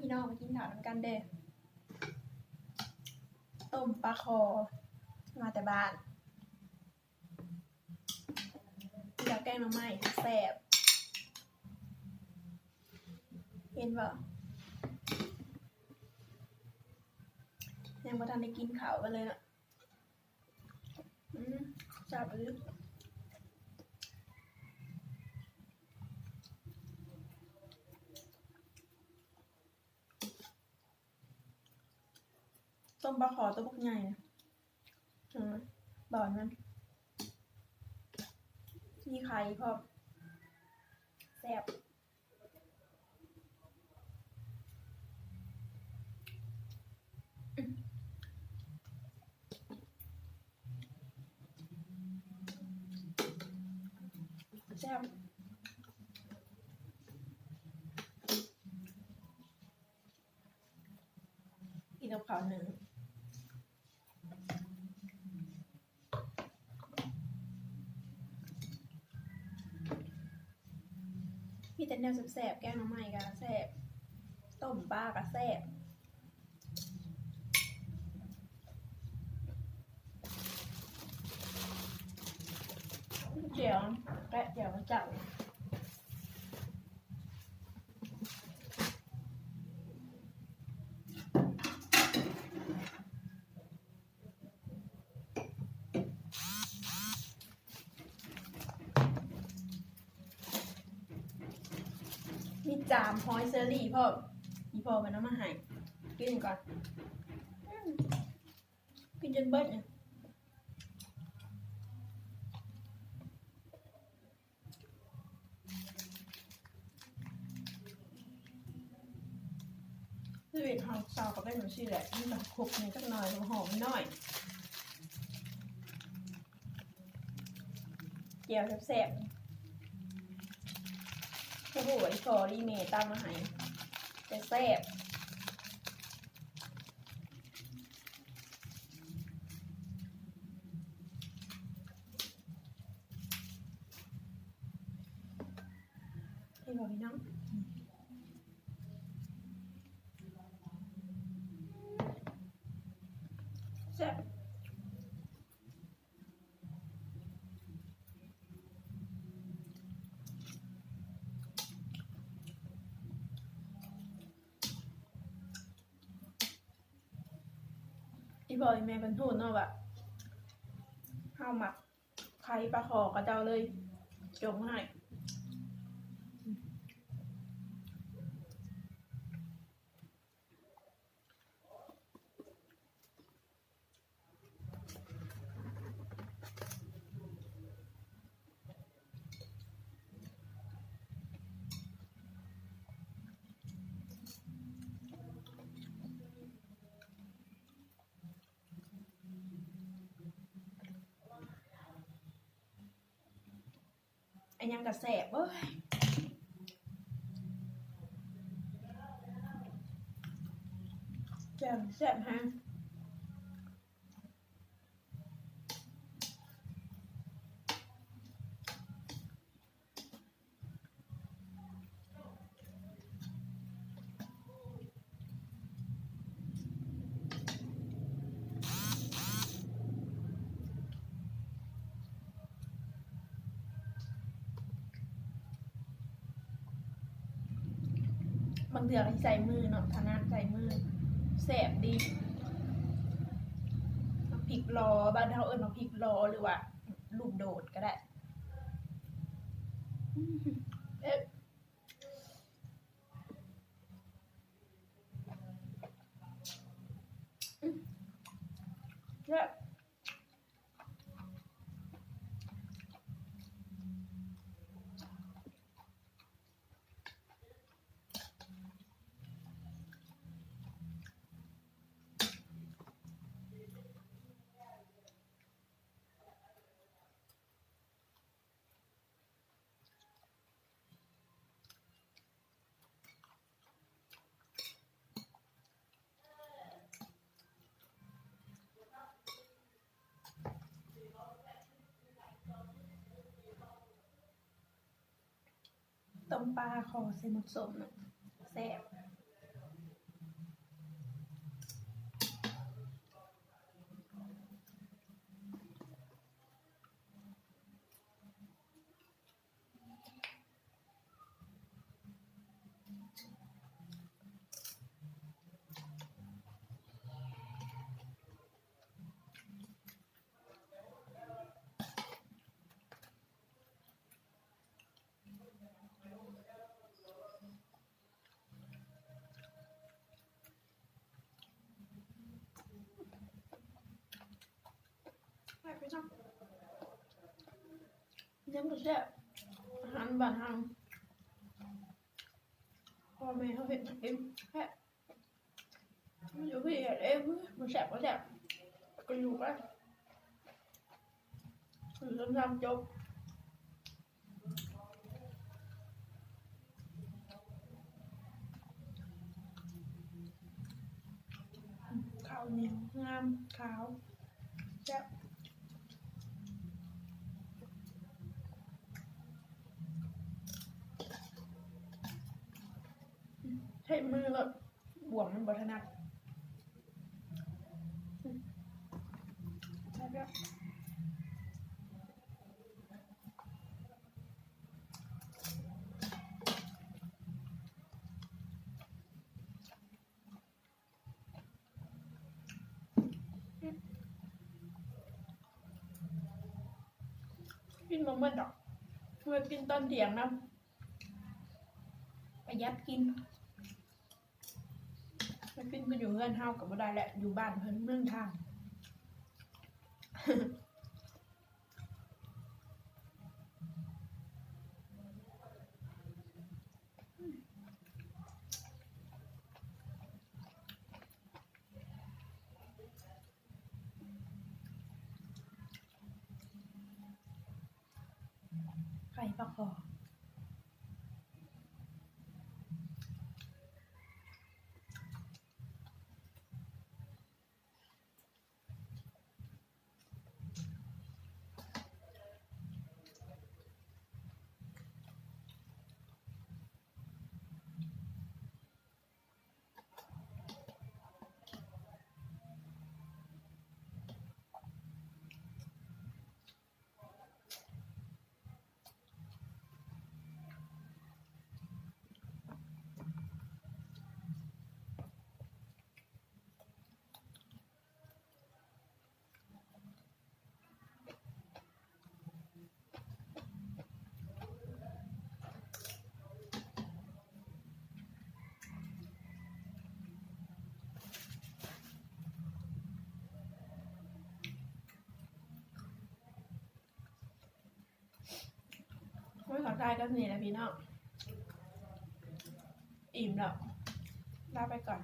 ພີ່ນ້ອງມາກິນເຂົ້ານຳກັນເດີ້. ຕົ້ມປາຄໍ່ ມາແຕ່ບ້ານ ແລ້ວແກງໜໍ່ໄມ້ແຊບ ເຫັນບໍ່? ຍັງບໍ່ທັນໄດ້ກິນເຂົ້າກັນເລີຍເນາະ. ອືມ ແຊບອີ່ຫຼີ. ຕົ້ມປາຄໍ່ຕົວບັກໃຫຍ່ ເຫັນບໍ່? ບອນມັນ ມີໄຂ່ພ້ອມ ແຊບ. ແຊບ ກິນກັບເຂົ້າໜຶ້ງ. ມີແຕ່ແນວແຊບໆ ແກງໜໍ່ໄມ້ກໍແຊບ ຕົ້ມປາກໍແຊບ ແຈ່ວ ແກະແຈ່ວຈັດ. ມີຈາມຫອຍເຊີຣີພ້ອມ ອີ່ພໍ່ເພິ່ນເອົາມາໃຫ້ ກິນກ່ອນ ອືມ ກິນຈົນເບິດ. ຊີວິດເຮົາຊາວກໍເປັນຈັ່ງຊີ້ແຫຼະ ມີແຕ່ຄົກນີ້ຈັກໜ່ອຍ ຫົວຫອມໜ້ອຍ ແຈ່ວແຊບໆ ບໍ່ຮູ້ວ່າອີ່ພໍ່ຫຼືແມ່ຕຳມາໃຫ້ ແຕ່ແຊບ. ເຫັນບໍ່ພີ່ນ້ອງ? ແຊບ. ອີ່ພໍ່ອີ່ແມ່ເພິ່ນຮູ້ເນາະວ່າເຮົາມັກໄຂ່ປາຄໍ່ ເຂົາເຈົ້າເລີຍຈົ່ງໃຫ້. ອັນຫຍັງກໍແຊບເວີຍ ແຈ່ວແຊບແຮງ. ບາງເທື່ອກໍຊິໃຊ້ມືເນາະ ຖະໜັດໃຊ້ມື ແຊບດີ. ໝາກພິກລໍ ບ້ານເຮົາເອີ້ນໝາກພິກລໍ ຫຼືວ່າລູກໂດດກໍໄດ້. ເອີ ແຊບ. ຕົ້ມປາຄໍ່ໃສ່ໝົກສົ້ມນະ ແຊບ. ຍັງບໍ່ແຊບ ອາຫານບ້ານເຮົາ ພໍ່ແມ່ເຮົາເຮັດໃຫ້ກິນແຊບ. ຢູ່ພີ້ເຮັດເອງ ບໍ່ແຊບ ບໍ່ແຊບ ກໍຢູ່ໄປ ກິນຈົນຊຳຈົບ. ເຂົ້າໜຽວງາມຂາວ ແຊບ. ໃຊ້ມືໂລດ ບ່ວງມັນບໍ່ຖະໜັດ. ອືມ ແຊບແລ້ວ. ກິນບໍ່ໝົດດອກ ເພື່ອກິນຕອນທ່ຽງນຳ ປະຢັດກິນ. ມາກິນຢູ່ເຮືອນເຮົາກໍບໍ່ໄດ້ແຫຼະ ຢູ່ບ້ານເພິ່ນເມືອງທາງ. ໄຂ່ປາຄໍ່. ໂອ້ຍ ຂໍຖ່າຍກັບນີ້ແຫຼະພີ່ນ້ອງ ອີ່ມແລ້ວ ລາໄປກ່ອນ.